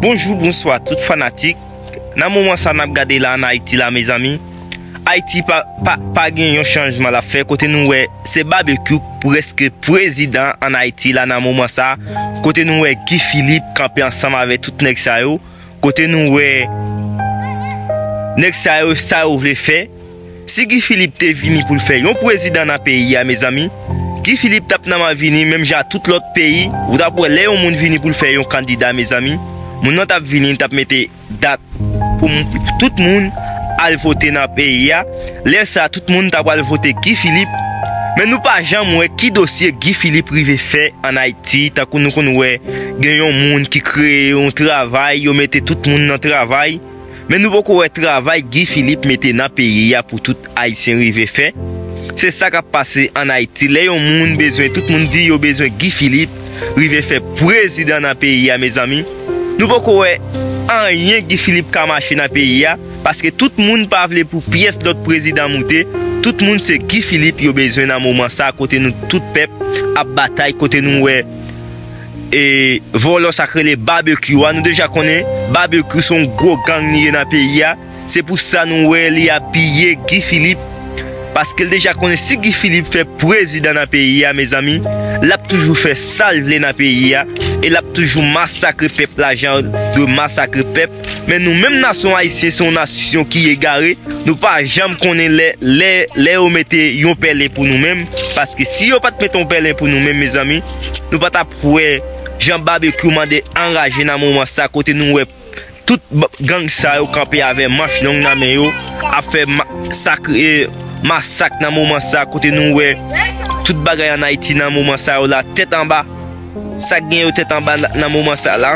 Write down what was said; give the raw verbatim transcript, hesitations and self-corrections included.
Bonjou, bonswa tout fanatik. Nan moman sa n ap gade la ann Ayiti la, mezanmi, Ayiti pa, pa, pa gen yon chanjman l ap fè, kote nou wè se Babekyou prèske prezidan ann Ayiti la nan moman sa, kote nou wè Guy Philippe kanpe ansanm avèk tout nèg sa yo, kote nou wè nèg sa yo, sa yo vle fè. Si Guy Philippe te vini pou l fè yon prezidan nan peyi a, mezanmi, Guy Philippe t ap nòmal vini menm jan ak tout lòt peyi. Ou t ap wè lè yon moun vini pou l fè yon kandida, mezanmi, moun nan t ap vini, li t ap mete dat pou m- tout moun al vote nan peyi a. Lè sa, tout moun ta pral vote Guy Philippe. Men nou pa janm wè ki dosye Guy Philippe rive fè ann Ayiti, tankou nou konn wè gen yon moun ki kreye yon travay, yo mete tout moun nan travay. Men nou poko wè travay Guy Philippe mete nan peyi a pou tout Ayisyen rive fè. Se sa k ap pase ann Ayiti. Lè yon moun bezwen, tout moun di yo bezwen Guy Philippe rive fè prezidan nan peyi a, mezanmi. Nou poko wè anyen Guy Philippe ka mache nan peyi a, paske tout moun pa vle pou pyès lòt prezidan moute. Tout moun se Guy Philippe yo bezwen nan moman sa, kote nou tout pèp ap batay, kote nou wè e vòlò sa k rele Babekyou a. Nou deja konnen Babekyou se yon gwo gang li ye nan peyi a. Se pou sa nou wè li apiye Guy Philippe. Paske l deja konnen si Guy Philippe fè prezidan nan peyi a, mezanmi, l ap toujou fè sa l vle nan peyi a. E l ap toujou masakre pèp la jan yo dwe masakre pèp. Men nou menm nasyon ayisyen se yon nasyon ki egare. Nou pa janm konnen lè, lè, lè yo mete yon pèlen pou nou menm. Paske si yo pa t mete yon pèlen pou nou menm, mezanmi, nou pa t ap wè jan Babekyou mande anraje nan moman sa, kote nou wè tout b- gang sa yo kanpe avè manch long nan men yo, ap fè ma- sakre, masak nan moman sa, kote nou wè tout bagay ann Ayiti nan moman sa yo la tèt anba. Sa k gen yo tèt anba la- nan moman sa la,